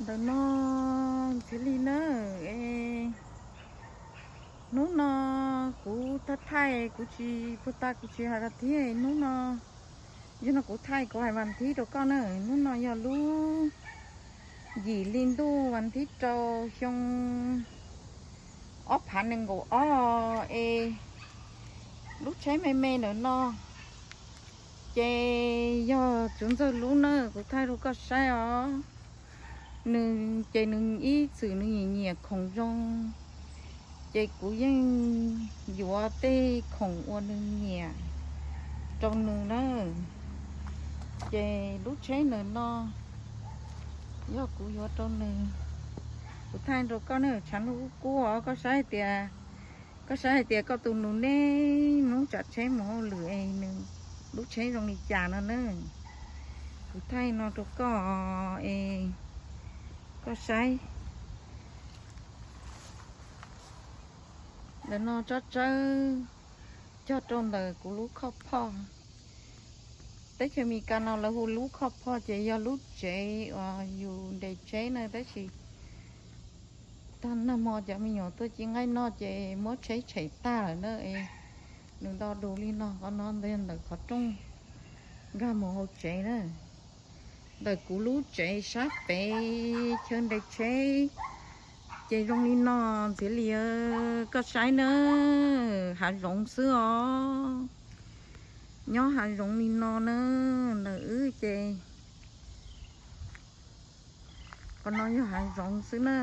Ntawm no Ntxhiav Lis na, es hnub no kuv thaij thaij, kuv tsis puag ta kuv tsis hais qhov tiag. Hnub no yog no kuv thaij kuv hais vas thib rau koj na. Hnub no yog lub yim hli ntuj vas thib rau xyoo ob phav nees nkaum ob es lub tsheb me me ntawm no ces yog tsuv ntxawg lub na, kuv thaij rau koj saib os. Nws ces nws ib txwm nws nyiam nyiam khoom zoo, ces kuv yeej yuav tej khoom uas nws nyiam rau nws na. Ces lub tsheb ntawm no yog kuv yuav rau nws. Kuv thaij rau koj na, tshav ntuj kub kub os, koj saib tias, koj saib hais tias koj tus nus neb hnub tsam tsheb mus hauj lwm es nws lub tsheb zoo li cas no na. Kuv thaij no rau koj es koj saib. Ntawm no tsob tsawb cog rau ntawm kuv lub khoj phoj. Teb chaws Amelikas no lawv hu lub khoj phoj ces yog lub tsev uas yus nres tsheb na, tab sis tag nag hmo cov me nyuam tuaj ci nqaij noj ces muab tsheb tshem tag lawm na. Es nws nto dus li no, qhov no ntawm qhov rooj nkag mus hauv tsev na. Ntawm kuv lub tsev sab pem chaw nres tsheb ces zoo li no, Ntxhiav Lis, koj saib na, hav zoov xwb os. Nyob hav zoov li no na, ntawm wb ces qhov no yog hav zoov xwb na.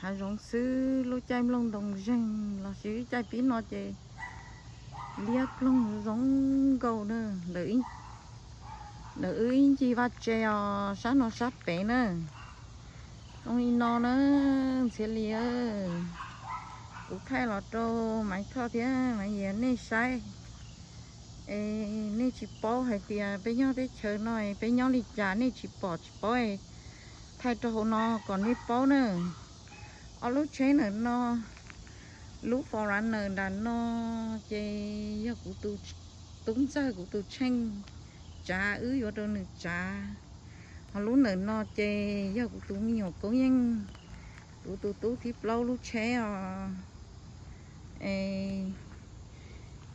Hav zoov xwb, lub caij nplooj ntoo zeeg los sis caij pib no ces liab ploog zoo nkauj na. Ntawm wb ib ncig vaj tse os, sab no sab pem na. Zoo li no na, Ntxhiav Lis, kuv thaij los rau Maiv Thoj thiab Maiv Yias nej saib. Es nej tsis paub hais tias peb nyob teb chaws no peb nyob li cas, nej tsis pom tsis paub, thaij rau hauv no kom nej paub na. Ob lub tsheb ntawm no, lub Forerunner nram no ces yog kuv tus tub ntxawg, kuv tus tsheej tsav, wb yuav rau nws tsav. Ho lub ntawm no ces yog kuv tus me nyuam Koob Yeej, kuv tus tub thib plaub lub tsheb os. Es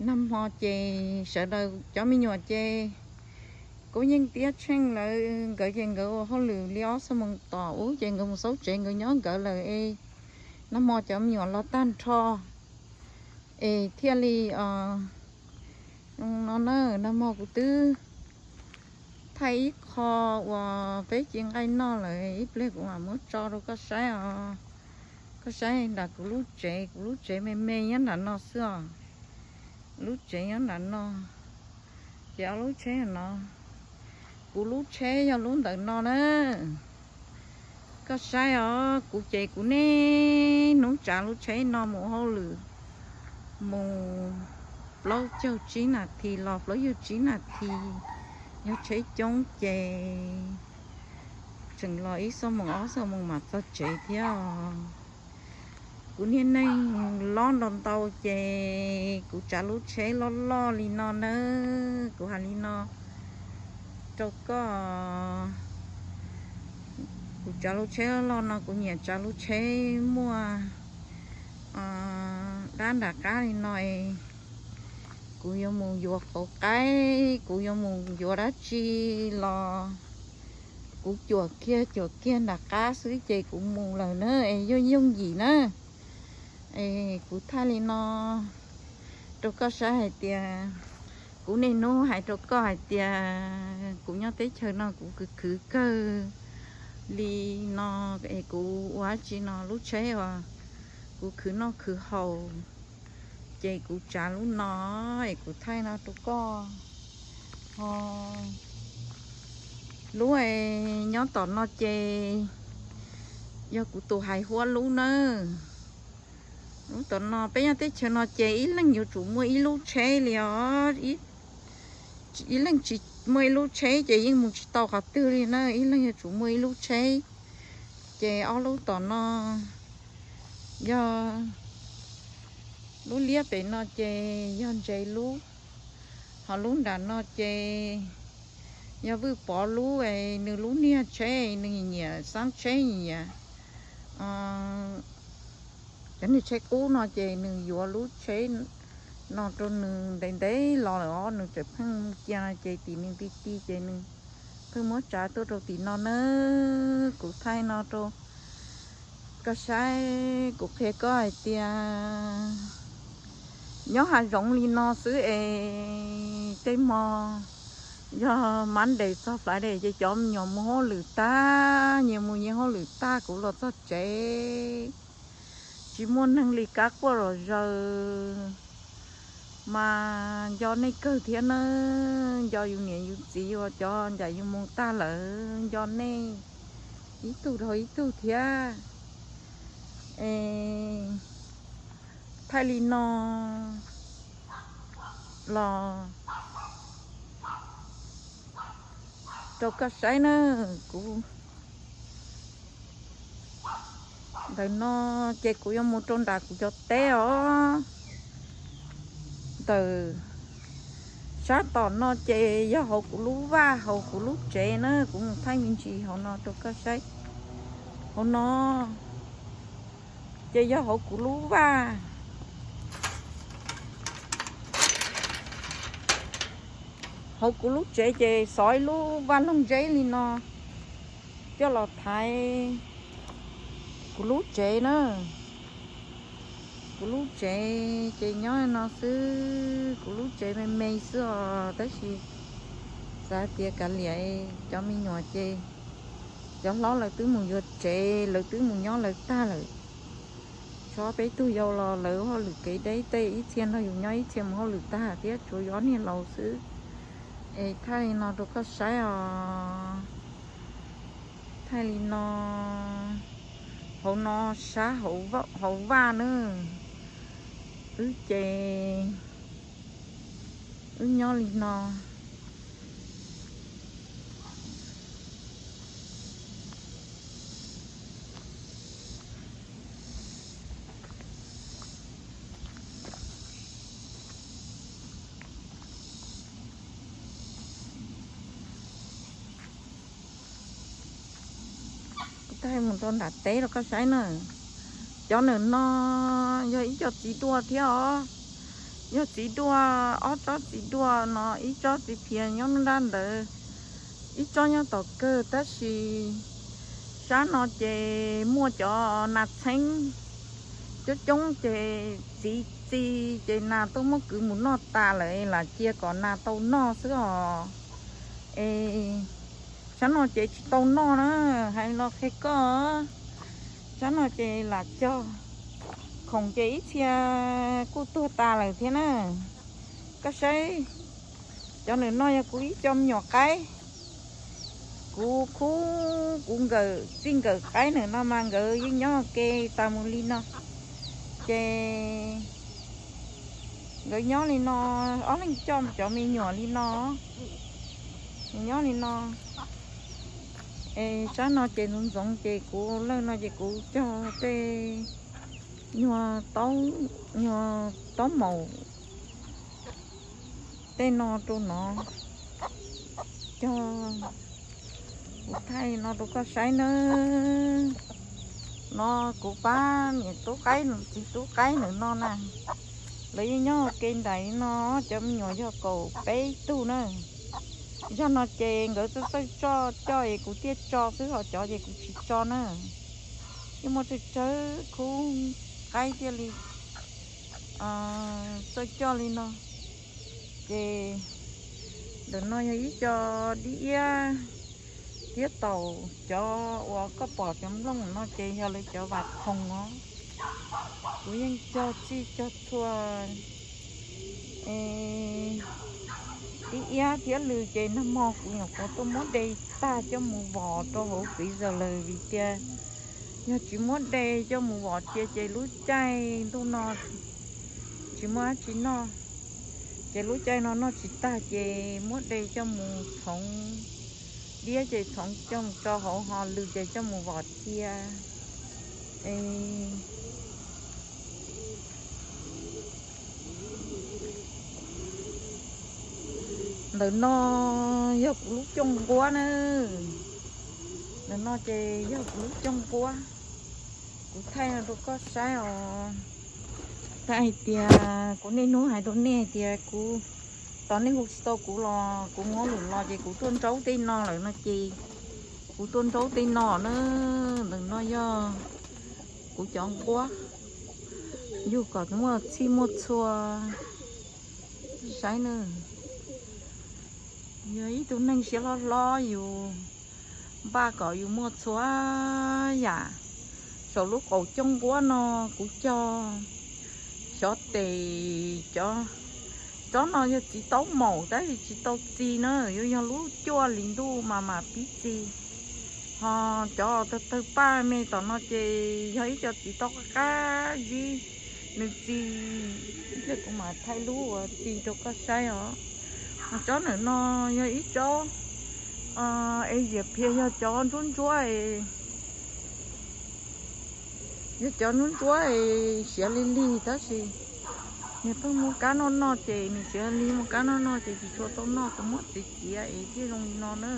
nag hmo ces sawv daws cov me nyuam ces Koob Yeej thiab Tsheej lawv nkawd ces nkawd ua hauj lwm li ob xuab moos tom ub ces nkawd mus xauj tsev nkawd nyob nkawd lawm es nag hmo cov me nyuam los tag nrho es thiaj li no na, nag hmo kuv twb thaij ib qho uas peb ci nqaij noj lawm, ib pliag kuv mam muab tso rau koj saib os. Koj saib nram kuv lub tsev, kuv lub tsev me me nyob nram no xwb os. Lub tsev nyob nram no, ces ob lub tsheb no, kuv lub tsheb yog lub ntawm no na. Koj saib os, kuv ces kuv niaj hnub tsav lub tsheb no mus hauj lwm, mus plaub caug tsib nas this los plaub caug tsib nas this, yog tsheb coob ces tseem los ib xuab moos ob xuab moos mam txog tsev thiab. Kuv niag neej lob ntau ntau ces kuv tsav lub tsheb loj loj li no nawb. Kuv hais li no rau koj, kuv tsav lub tsheb loj loj no kuv nyiam tsav lub tsheb muaj dab nram qab li no es kuv yuav mus yuav qauv qaib, kuv yuav mus yuav dab tsi los kuv cuam kiag cuam kiag nram qab xwb ces kuv mus lawm na, es yooj yooj yim na. Es kuv thaij li no rau koj saib hais tias, kuv niaj hnub hais rau koj hais tias kuv nyob teb chaws no kuv khwv khwv kawg li no, es kuv ua dab tsi no lub tsheb uas kuv khwv noj khwv haus ces kuv tsav lub no es kuv thaij no rau koj. Ho lub nyob tom no ces yog kuv tus hais huab lub nawb. Lub tom no peb nyob teb chaws no ces ib leeg yuav tsum muaj ib lub tsheb li os. Ib leeg tsis muaj ib lub tsheb ces yeej mus tsis tau qhov twg li na, ib leeg yuav tsum muaj ib lub tsheb. Ces ob lub tom no yog lub liab pem no ces yog ntses lub, ho lub nram no ces Yog Vwj Pov lub es nws lub niag tsheb nws nyiam xab tsheb nyiam, cov niag tsheb qub no ces nws yuav lub tsheb no rau nws ntev ntev los lawm os, nws tseem pheej mus cia no ces tim nws ti ti ces nws pheej muab tsav tuaj rau tim no na. Kuv thaij no rau koj saib, kuv qhia koj hais tias nyob hav zoov li no xwb es tej hmo yog Monday txog Friday ces cov me nyuam mus hauj lwm tag, nyias mus nyias hauj lwm tag, kuv los txog tsev tsis muaj neeg li kab quaj zom zaws. Mas nco nej kawg thiab na, nco yus niam yus txiv uas cov ncaim yus mus tag lawm, nco nej ib tug dhau ib tug thiab. Es thaij li no los rau koj saib na. Kuv ntawm no ces kuv yuav mus rau nram kuv cov teb os. Ntawm sab tom no ces yog hauv kuv lub vaj hauv kuv lub tsev na, kuv mus thaij me ntsis hauv no rau koj saib. Hauv no ces yog hauv kuv lub vaj. Hauv kuv lub tsev ces xov ib lub vaj loog zeb li no coj los thaiv kuv lub tsev na. Kuv lub tsev ces nyob no xwb, kuv lub tsev me me xwb os, tab sis xav tias kav liam cov me nyuam ces cov hlob lawv twb mus yuav tsev, lawv twb mus nyob lawv tag lawm. Tshuav peb tug yau los lawv hauj lwm kev deb, tej ib txhia nrog yus nyob, ib txhia mus hauj lwm tag thiab, tshuav yus ob niag laus xwb. Es thaij li no rau koj saib os. Thaij li no, hauv no sab hauv vaj na, wb ces wb nyob li no. Kuv thaij mus rau nram teb rau koj saib na. Cov ntawm no yog ib co txiv duaj thiab os. Yog txiv duaj, ob tsob txiv duaj no, ib tsob txiv phias nyob nruab nrab ntawd, ib tsob nyob tom kawg, tab sis sab no ces muaj cov nas txheeb coob coob ces txiv txi ces nas tuaj muab kwv mus noj tas lawm, lam cia kom nas tau noj xwb os. Es sab no ces tsis tau noj na, hais los qhia koj. Sab no ces lam cog, khoom ces ib txhia kuj tuag tas lawm thiab na. Koj saib, cov ntawm no yog kuv ib co me nyuam qaib. Kuv khub kuv nkawm txij nkawm qaib ntawm no mas nkawd yeej nyob ua ke tas mus li no. Ces nkawd nyob li no, ob leeg coj cov me nyuam li no, nyob li no. Es sab no ces ntxoov ntxoov ces kuv lawj no ces kuv cog tej nyuag taub, nyuag taub maum tej no rau no, cog. Kuv thaij no rau koj saib nawb. No kuv pab niam tub qaib txiv tub qaib ntawm no na, lawv yeej nyob ua ke nraim no, cov me nyuam yog kaum peb tug na. Zaj no ces nkawd txawj txawj tso coj es kuv thiaj tso xwb, ho cov ces kuv tsis tso na. Yeej muaj tsawg tsawg khub qaib thiaj li txawj coj li no. Ces ntawm no yog ib co dib iab thiab taum, cov uas koj pom cov nplooj no ces yog lawv cov vas khoom os. Kuv yeej cog txij cog txhua. Dib iab thiab lws ces nag hmo kuv nyuam qhuav tuaj muab de tag coj mus vom rau hauv freezer lawm, vim tias yog tsis muab de coj mus vom cia ces lub caij ntuj no tsis muaj dab tsi noj. Ces lub caij no noj tsis tag ces muab de coj mus txhoov, diab ces txhoov coj mus tso hauv, ho lws ces coj mus vom cia. Es Ntawm no yog kuv lub cooj nquab na. Ntawm no ces yog kuv lub cooj nquab. Kuv thaij no rau koj saib os. Thaij hais tias kuv niaj hnub hais rau nej hais tias kuv, tos nej hu tsis tau kuv los kuv muab lwm los ces kuv tuaj nraub tej no lawm no ces kuv tuaj nraub tej no na. Ntawm no yog kuv cov nquab, yug kom muaj txhij muaj txhua saib na. Yog ib tug neeg siab hlob hlob yus npaj kom yus muaj txhua yam. Saum lub qaum cooj nquab no kuv cog xyov tes cov, tsob no yog txiv taub maum tab sis tsis tau txi na, yuav yog lub cuaj hlis ntuj mas mam pib txi. Ho cov tawg tawg paj me tom no ces yog ib co txiv taub qab qab zib, nws txi, thiab kuv mam thaij lub uas txi rau koj saib os. Ho tsob ntawm no yog ib tsob Asia phiab, yog cov ntsuab ntsuab, yog cov ntsuab ntsuab siav lig lig tab sis nws pheej muaj kab noj noj ces nws siav lig muaj kab noj noj ces tsis tshua tau noj, kuv muab txiav txiav es thiaj zoo li no na.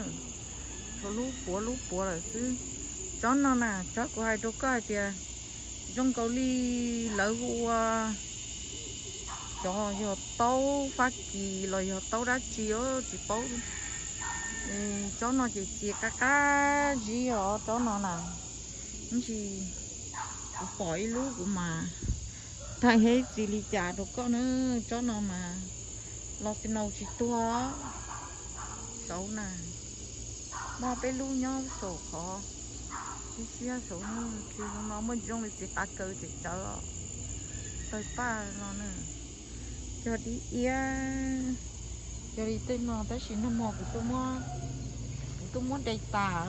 Tshua lub puav lub puav lawm xwb. Tsob no na, tsob kuv hais rau koj hais tias zoo nkaus li lawv hu ua cov yog taub Fab Kis los yog taub dab tsi tsis paub. Tsob no ces txiav qab qab zib os tsob no na. Tab sis kuv pom ib lub kuv mas thaij hais txi li cas rau koj na. Tsob no mas los tsis nau tsis tuag saud na. Muaj peb lub nyob saum qhov siab siab saud, txiv zoo no muaj zoo li txiv qav kaws tseem tsawv os. Tawg paj no na, cog dib iab, cog li tej no tab sis nag hmo kuv tuaj muab, kuv tuaj muab de tas.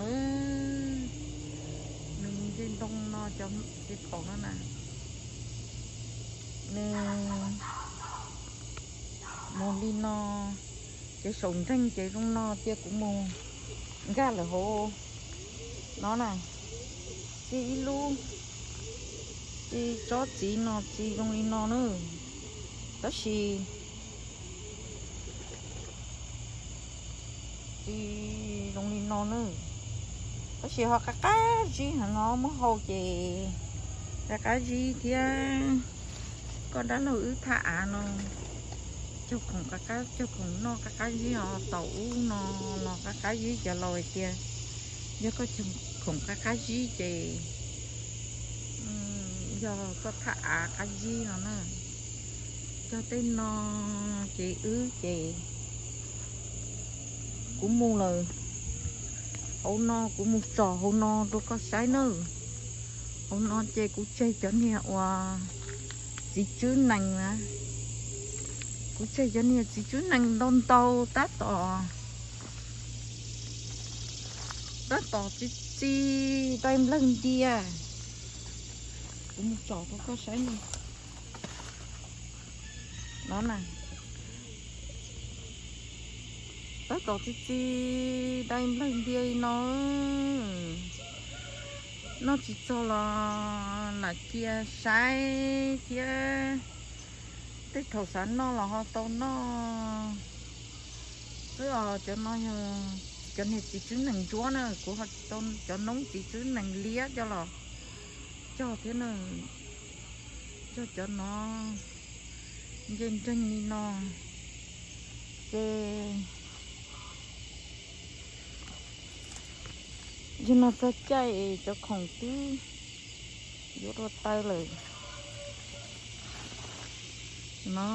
Nws mus nce ntoo no cov txiv qaum no na, nws mus li no, ces saum nreeg ces zoo no cia kuv mus nkag lawm hauv no na. Txi ib lub, txi tsob txiv no txi zoo li no na, tab sis txi zoo li no na, tab sis ho qab qab zib heev no, muab hau ces qab qab zib thiab. Koj dab laug wb thaj av no cog khoom qab qab, cog khoom noj qab qab zib os. Taum ub no los qab qab zib, cov laus hais tias yog koj cog khoom qab qab zib ces yog koj thaj av qab zib no na. Cog tej no ces wb ces kuv mus lawm. Hauv no kuv mus tsom hauv no rau koj saib nawb. Hauv no ces kuv tseg cov niag uas txiv tswb nees na. Kuv tseg cov niag txiv tswb nees ntau ntau tab tom, tab tom txi txi dai nplawg ntia. Kuv mus tsom rau koj saib no na. Tab tom txi txi dai nplawg ntia li no. Noj tsis txog los lam cia saib thiab, tej thaum xav noj los ho tau noj xwb os. Cov no yog cov niag txiv tswb nees ntsuab na, kuv ho tsis tau cov noob txiv tswb nees liab coj los cog thiab na. Cog cov no nce nreeg li no ces yog no txog caij cov khoom twb yuav dua taw lawm. No,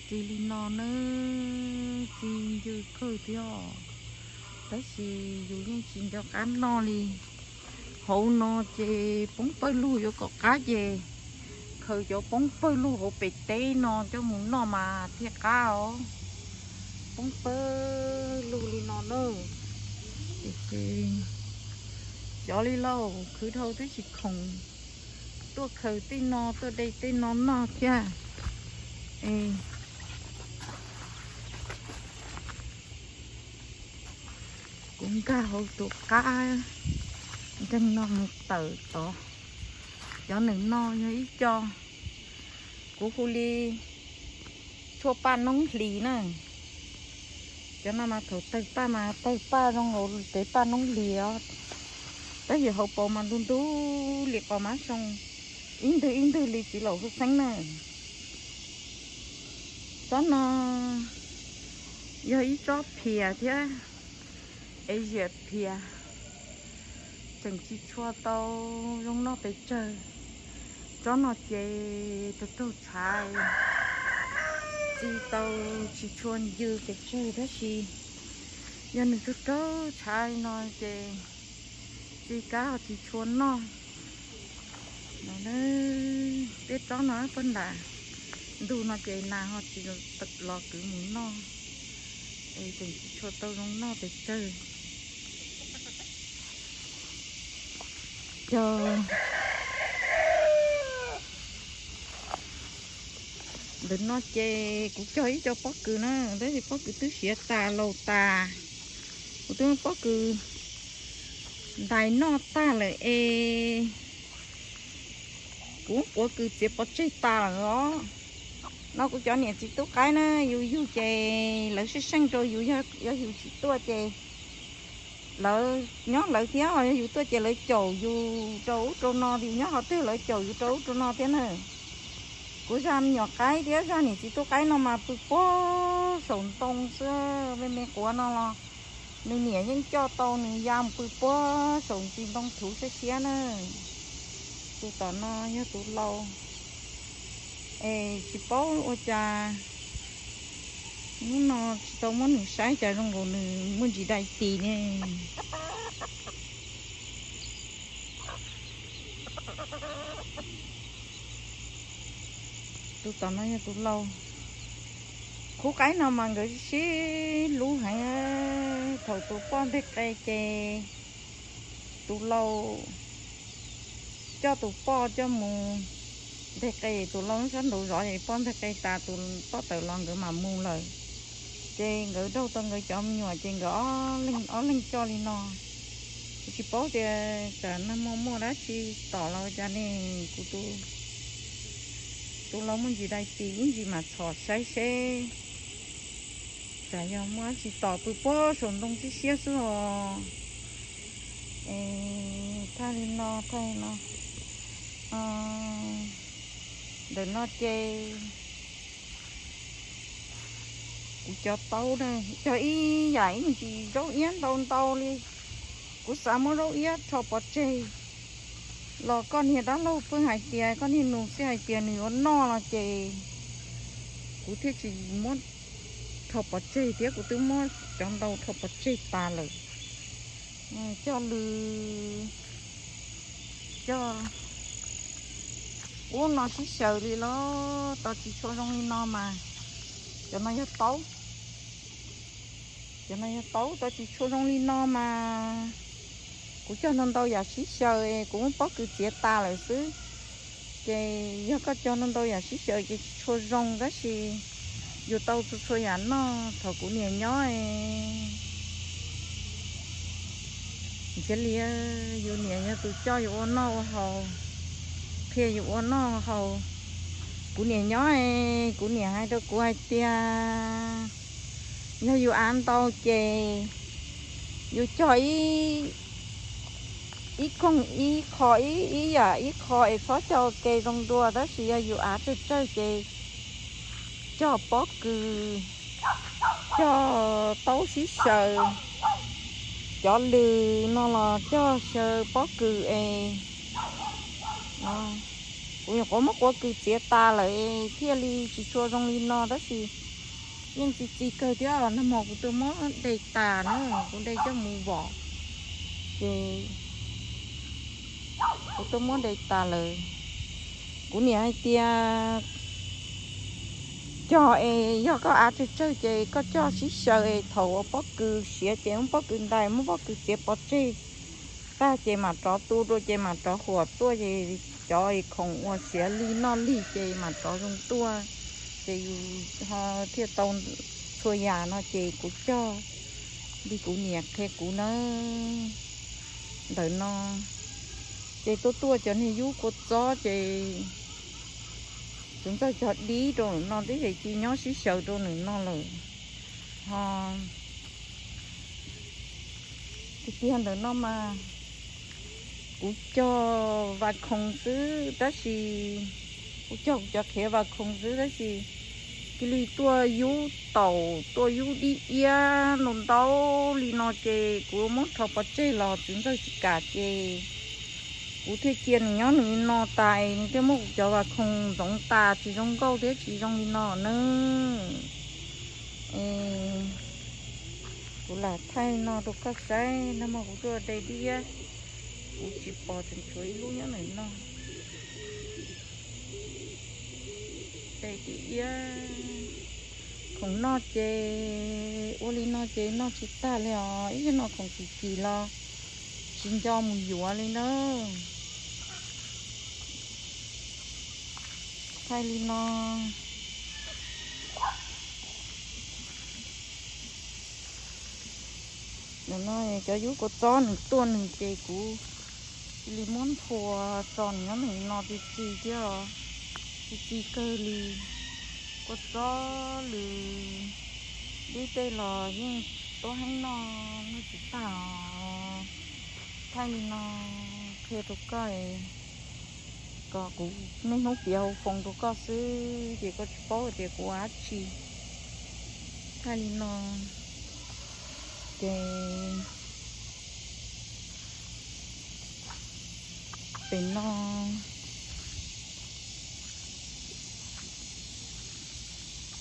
txi li no na, txi ncw kawg thiab os. Tab sis yus yeej tsis nco qab noj li. Hauv no ces poob pawg lug, yuav kom qab ces khaws cov poob pawg lug hauv pem teb no coj mus noj mas thiaj qab os. Poob pawg lug li no na. Ces xyov li lauj, khwv dhau twb tsis khoom tuaj khaws tej no tuaj de tej no noj thiab. Kuv nkag hauv tus qab nkeeg no mus tawm tod. Cov nws no yog ib co kuv hu li Tshuaj paj noob hlis na. Cov no mas thaum tawg paj mas tawg paj zoo nkaus li paj noob hlis os. Tab sis hauv paus mas ntug ntug li qos mab zoo, ib ntwg ib ntwg li txiv laus hu xeeb na. Tsob no yog ib tsob phias thiab, es ziam phias, tseem tsis tshua tau zoo noj pes tsawg. Tsob no ces raug raug tshav, txi tau tsis tshua ncw pes tsawg tab sis yog nws raug raug tshav li no ces txi kab ho tsis tshua noj no. Peb tsob no puag nram ntug no ces nas ho tsis los kwv mus noj, es tseem tsis tshua tau zoo noj pes tsawg. Cog ntawm no ces kuv cog ib co pob kws na, tab sis pob kws twb siav tas laus tas. Kuv twb muab pob kws ntais noj tag lawm es kuv quav kws txiav pov tseg tas lawm os. No kuv cov niam txiv tub qaib na, yus yug ces lawv seej seej rau yus, yog yus tsis tuaj ces lawv nyob lawv thiab, yog yus tuaj ces lawv caum yus rau ub rau no, yus nyob qhov twg lawv caum yus rau ub rau no thiab na. Kuv zaj me nyuam qaib thiab zaj niam txiv tub qaib no mas pw puag saum ntoo xwb, me me quav no los nws niam yeej coj tau nws ya mus pw puag saum ntsis ntoo thuv siab siab na. Tus tom no yog tus laus, es tsis paub ua cas hnub no tsis tau muab nws saib cas zoo nkaus nws muaj ntsis dai tis ne. Tus tom no yog tus laus. Khub qaib no mas nkawd sib hlub heev. Thaum tus poj nteg qe ces tus laus coj tus poj coj mus nteg qe, tus laus lub sab nraud zov es poj nteg qe tas tus poj tawm los nkawd mam mus lawm. Ces nkawd raug tau nkawd cov me nyuam ces nkawd ob leeg coj li no. Kuv tsis paub tias tsam nag hmo muaj dab tsi tom los cas ne, kuv tus laus muaj ntsis dai tis ib ntsis mam txhom saib seb tsam yog muaj dab tsi tom, pw puag saum ntoo siab siab xwb os. Es thaj li no, thaj li no, ntawm no ces kuv cov taub na, cog ib yam ib ntsis zaub iab ntau ntau li. Kuv xav muab zaub iab rho pov tseg los koj niag dab laug pheej hais tias, koj niag nus xij hais tias nws yuav noj no ces kuv thiaj tsis muab rho pov tseg thiab, kuv twb muab cov ntau rho pov tseg tas lawm. Cog lws, cog ub no sib xyaw li los tau tsis tshua zoo li no mas. Cov no yog taub, cov no yog taub, tau tsis tshua zoo li no mas. Kuv cog ntau ntau yam sib xyaw, kuv muab pob kws txiav tas lawm xwb. Ces yog koj cog ntau ntau yam sib xyaw ces tsis tshua zoo, tab sis yus tau txhua txhua yam noj thaum kuv niam nyob. Ntsiav li, yus niam yog tus coj yus ua noj ua haus, qhia yus ua noj haus. Kuv niam nyob, kuv niam hais rau kuv hais tias yog yus av ntau ces yus cog ib, ib koog ib qho, ib, ib yam ib qho es txhob cog ua ke zoo dua, tab sis yog yus av tsawg tsawg ces cog pob kws, cog taub sib xyaw, cov lws no los cog xyaw pob kws es kuv nyuam qhuav muab quav kws txiav tas lawm es thiaj li tsis tshua zoo li no, tab sis yeej txi txiv kawg thiab. Nag hmo kuv twb muab de tas na, kuv de coj mus vom, ces kuv twb muab de tas lawm. Kuv niam hais tias cog es yog koj av tsawg tsawg ces koj coj sib xyaw es thaum uas pob kws siav ces muab pob kws ntais, muab pob kws txiav pov tseg tag ces mam rov tu dua ces mam rov huam tuaj ces cov khoom uas siav lig noj lig ces mam rov zoo tuaj, ces yus ho thiaj tau txhua yam no ces kuv cog li kuv niam qhia kuv na. Ntawm no ces tuaj tuaj cov niag yub kua txob ces Tus ntxawg cog dib rau nws no twb ces cia nyob sib xyaw rau nws no lawm. Ho tiag tiag ntawm no mas kuv cog vas khoom xwb tab sis, kuv cog kuv cov qhiav vas khoom xwb tab sis cia li tuaj yub taum tuaj yub dib iab ntau ntau li no ces kuv muab rho pov tseg los txiv ntxawg tsis kam ces kuv thiaj cia nws nyob nws li no tas, nws thiaj muab kuv cov vas khoom ntxoov tas tsis zoo nkauj thiab tsis zoo li no na. Es kuv lam thaij no rau koj saib, nag hmo kuv tuaj de dib iab, kuv tsis pom tseem tshuav ib lub nyob ntawm no. De dib iab, khoom noj ces ua li no ces noj tsis tag li os, ib zaug noj khoom kim kim los tsis nco mus yuav li na. Thaij li no. Nim no cov yub kua txob nws tuaj nws ces kuv cia li muab nthua tso nws nyob nws no txi txi thiab os, txi txi kawg li. Kua txob lwm dib tej los yeej tuab heev noj, noj tsis tag os. Thaij li no qhia rau koj kom kuv niaj hnub piav hauv foos rau koj xwb ces koj tsis paub tias kuv ua dab tsi. Thaij li no ces pem no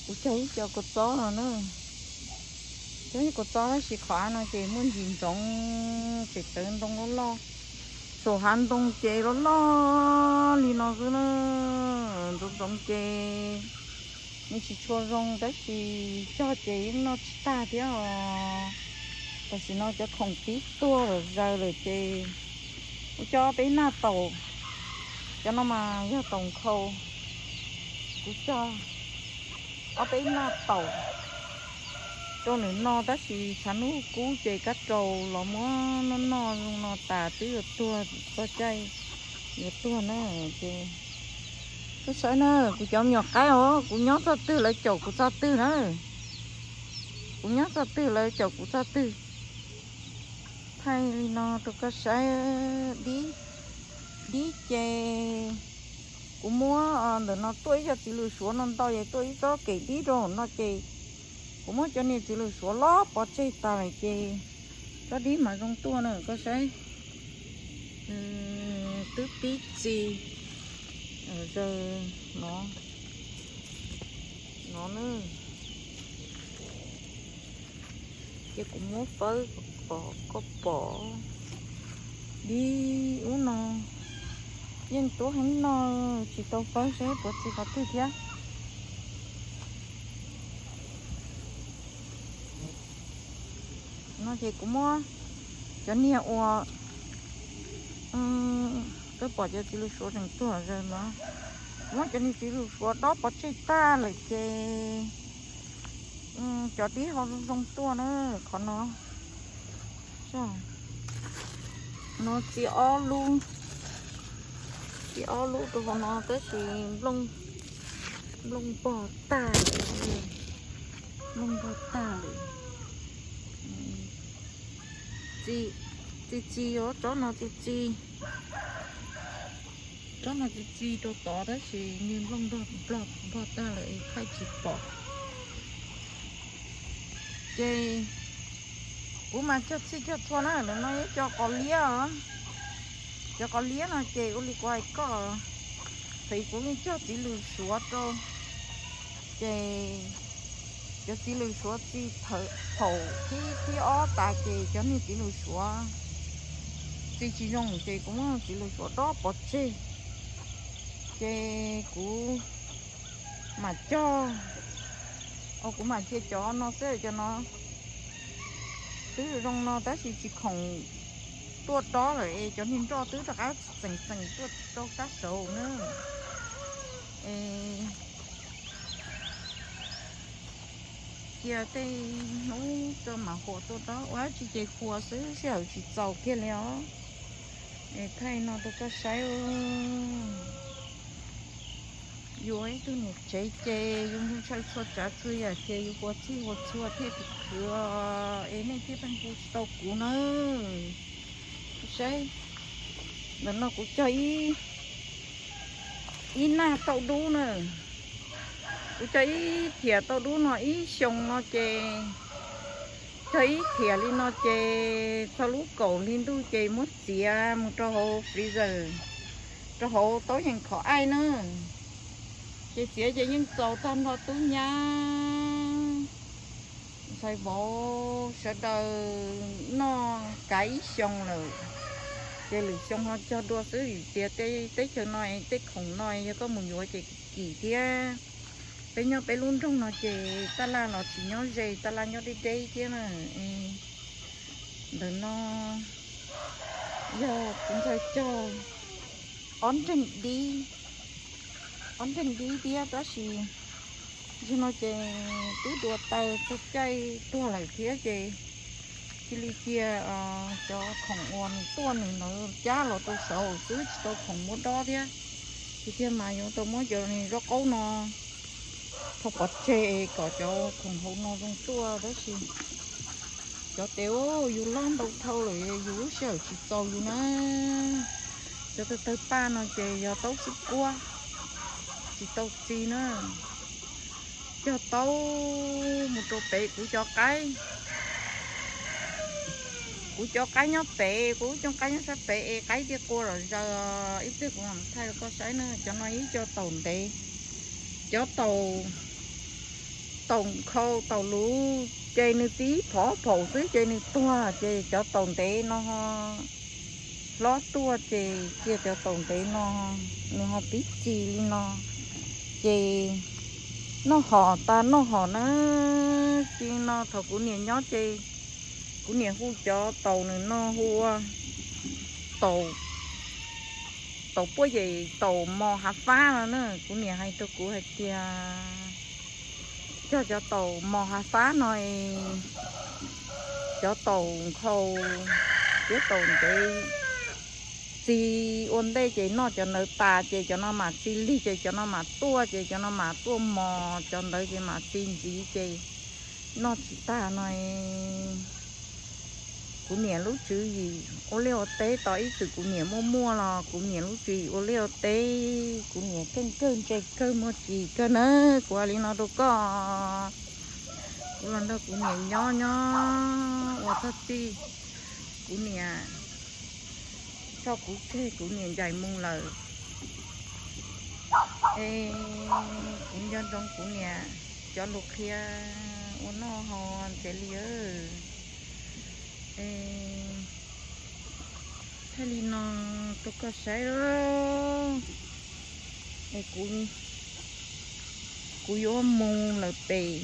kuv cog ib co kua txob no na. Cog ib kua txob tab sis qhov av no ces muaj ntsis ntsoov, tseem tawv ntoo loj loj. Saum hav ntoo ces loj loj li no xwb na. Ntsoov ntsoov ces nws tsis tshua zoo tab sis cog ces yeej noj tsis tag thiab os. Tam sim no cov khoom pib tuag lawm zaws lawm ces kuv cog ob peb nag taum. Cov no mas yog taum nkhaus, kuv cog ob peb nag taum rau nws no tab sis tshav ntuj kub ces kab raus los muab noj noj zoo no tas twb yuav tuag, txog caij yuav tuag na. Ces koj saib na, kuv cov me nyuam qaib os, kuv nyob txog twg lawv caum kuv txog twg na. Kuv nyob txog twg lawv caum kuv txog twg. Thaij li no rau koj saib, dib, dib ces kuv muab ntawm no tuaj ib co txiv lws suav no ntau es tuaj ib tsob kem dib rau no ces kuv muab cov niag txiv lws suav los pov tseg tas lawm ces tsob dib mas zoo tuaj na koj saib. Twb pib txi zaws no, no na. Ces kuv muab fawb kom koj pom. Dib ub no yeej tuab heev no, tsis tau fawb seb puas txi qhov twg thiab. No ces kuv muab cov niag uas, koj pom cov txiv lws suav tseem tuag zaws no, kuv muab cov niag txiv lws suav dob pov tseg tag lawm ces cov dib ho zoo zoo tuaj na. Qhov no, no txi ob lub, txi ob lub rau hauv no tab sis nplooj npog tag lawm, nplooj npog tag lawm. Txi, txi txi os, tsob no txi txi, tsob no txi txi rau tod tab sis nws nplooj npog tag lawm es thaij tsis pom. Ces kuv mas cog txhij cog txhua na, ntawm no ib co qos liab os, cov qos liab no ces ua li kuv hais koj, thaum kuv yeej cog txiv lws suav rau, ces cov txiv lws suav txi thaum thib thib ob tas ces cov niag txiv lws suav txi tsis zoo ces kuv muab txiv lws suav dob pov tseg, ces kuv mam cog, kuv mam cia cov no xwb, cov no twb zoo no tab sis tsis khoom tuaj dob lawm es cov niag nroj twb rov qab txeem txeem tuaj rau sab saud na. Es cia tej hnub tso mam huas tuaj dob, ua dab tsi ces huas xwb, sij hawm tsis txaus kiag li os. Es thaij no rau koj saib. Yus ua ib tug niam tsev ces yus ntshaw txhua tsav txhua yam ces yus ua txhij ua txhua thiaj khwv khwv es nej thiaj pheej hu tsis tau kuv na. Saib, ntawm no kuv cog ib, ib nag tauj dub na. Kuv cog ib thiam tauj dub no ib xyoo no ces, cog ib thiam li no ces txog lub kaum hli ntuj ces muab txiav mus rau hauv freezer, rau hauv taub yees khov aij na. Ces txiav ces yeej txaus tag nrho tub nyab ntxhais vauv sawv daws noj kav ib xyoo lawm. Ces lwm xyoo ho cog dua xwb vim tias tej teb chaws no tej khoom no yog koj mus yuav ces kim thiab. Peb nyob peb lub nroog no ces taj laj los tsis nyob ze, taj laj nyob deb deb thiab na. Ntawm no yog kuv ntxhais cog ob nreeg dib, ob nreeg dib thiab tab sis zaum no ces twb dua taw txog caij tuag lawm thiab ces cia li cia cov khoom uas nws tuaj nws ntawd cab los rau saud xwb tsis tau khoom muab dob thiab. Ces thiaj mas yuav tau muab cov zaub qaub no tho pov tseg kom cov khoom hauv no zoo tuaj tab sis cov tes yus loj ntau dhau lawm yus lub sij hawm tsis txaus yus na. Cov tawg tawg paj no ces yog taub xwb kuab tsis tau txi na. Cog taub mus rau pem kuv cov qaib. Kuv cov qaib nyob pem, kuv lub cooj qaib nyob sab pem es qaib thiaj qua zom zaws. Ib pliag kuv mam thaij rau koj saib na. Cov no ib co taum ntev, cov taum, taum nkhaus taum luv ces nws tib phov phaum xwb ces nws tuag ces cov taum ntev no hlob tuaj ces cia cov taum ntev no nws ho tib txi li no ces noj hom tas noj hom na. Txij no thaum kuv niam nyob ces kuv niam hu cov taum nws no hu ua taum, taum puaj yem taum mos hav fab no na. Kuv niam hais rau kuv hais tias cog cov taum mos hav fab no es cov taum nkhaus thiab taum ntev txi ua ntej ces noj cov ntawd tas ces cov no mam txi lig ces cov no mam tuaj ces cov no mam tuaj mos, cov ntawd ces mam txi ntxiv ces noj tsis tag no. Kuv niam lub tswv yim ua liaj ua teb tos ib txwm kuv niam muaj muaj los kuv niam lub tswv yim ua liaj ua teb, kuv niam keej kawg ntse kawg muaj tsis kawg na. Kuv hais li no rau koj, kuv los nrog kuv niam nyob nyob ua txog txij kuv niam tso kuv tseg kuv niam ncaim mus lawm. Es kuv nco ntsoov kuv niam cov lus qhia ua noj haus ntxiv li. Es thaij li no rau koj saib. Es kuv, kuv yuav mus lawm pem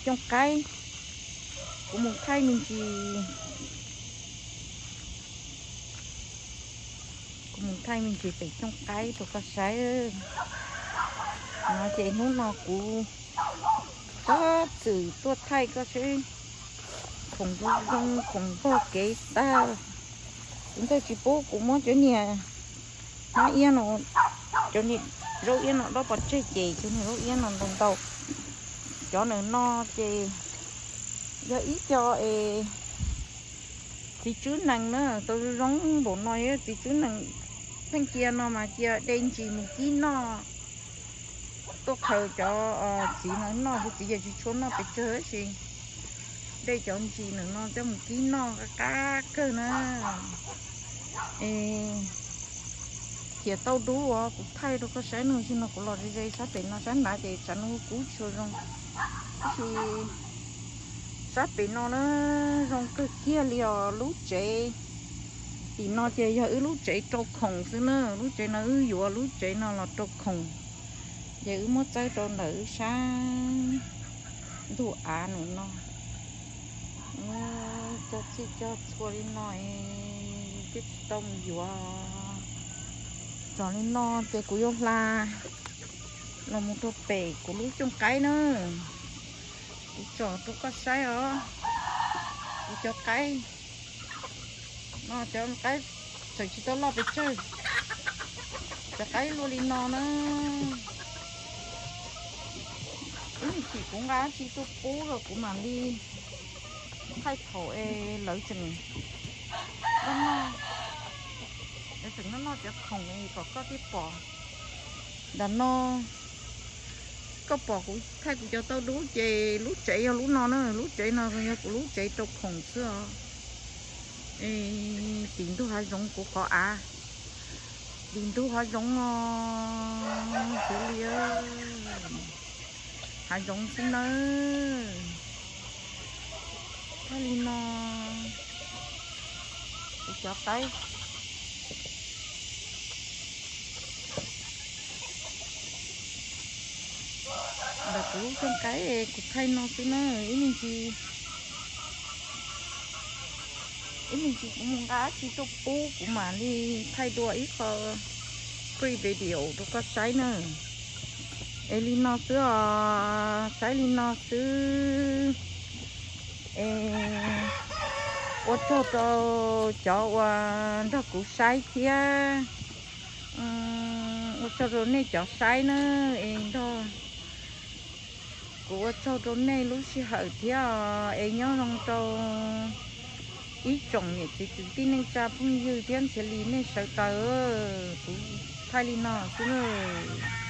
cooj qaib, kuv mus thaij me ntsis, kuv mus thaij me ntsis pem cooj qaib rau koj saib. No ces hnub no kuv tab txwm tuaj thaij koj saib khoom zoo zoo, khoom npog kev tag. Kuv ntxawg tsis pub kuv muab cov niag hmab iab no, cov niag zaub iab no dob pov tseg ces cov niag zaub iab no ntau ntau. Cov ntawm no ces yog ib co es txiv tswb nees na, tau zoo npaum no yog txiv tswb nees. Pheej cia no mas cia de ntsis mus kib noj, tuaj khaws cov txiv no noj, kuv txiv ces tsis tshua noj pes tsawg tab sis de cov ntsis ntawm no coj mus kib noj qab qab kawg na. Es thiam tauj dub uas kuv thaij rau koj saib no, tsis no kuv los ze ze sab pem no, sab nrad ces tshav ntuj kub tsis tshua zoo, tab sis sab pem no na zoo kawg kiag li os. Lub tsev tim no ces yog wb lub tsev rau khoom xwb na, lub tsev no wb yuav lub tsev no los rau khoom, ces wb muab txawb rau ntawm wb sab ntug av ntawm no. Cog txhij cog txhua li no twb tsis tau mus yuav. Txog li no ces kuv yuav hla los mus rau pem kuv lub cooj qaib na, kuv tsom rau koj saib os. Kuv cov qaib no, cov qaib txawm tsis tau loj pes tsawg, Cov qaib luaj li no na. Ib me ntsis kuv nqa dab tsi tuaj pub los kuv mam li thaij thaum es lawv tseem noj noj, lawv tseem noj noj cov khoom es kom koj thiaj pom. Ntawm no koj pom kuv thaij kuv cov tauj dub ces lub tsev yog lub no na, lub tsev no yog kuv lub tsev rau khoom xwb os. Tim ntug hav zoov kuv qhov av, tim ntug hav zoov os, xws li hav zoov xwb nawb. Thaij li no kuv cov qaib. Ntawm kuv lub rooj qaib kuv thaij no xwb na, ib me ntsis, ib me ntsis kuv mus nqa dab tsi tuaj pub kuv mam li thaij dua ib qho free video rau koj saib na. Es li no xwb os, saib li no xwb. Es ua tsaug rau cov uas nrog kuv saib thiab. Ua tsaug rau nej cov saib na, es nrog kuv ua tsaug rau nej lub sij hawm thiab os. Es nyob zoo rau ib tsoom niam txiv kwv tij neej tsa phooj ywg thiab nrhiav li nej sawv daws. Kuv thaij li no xwb nawb.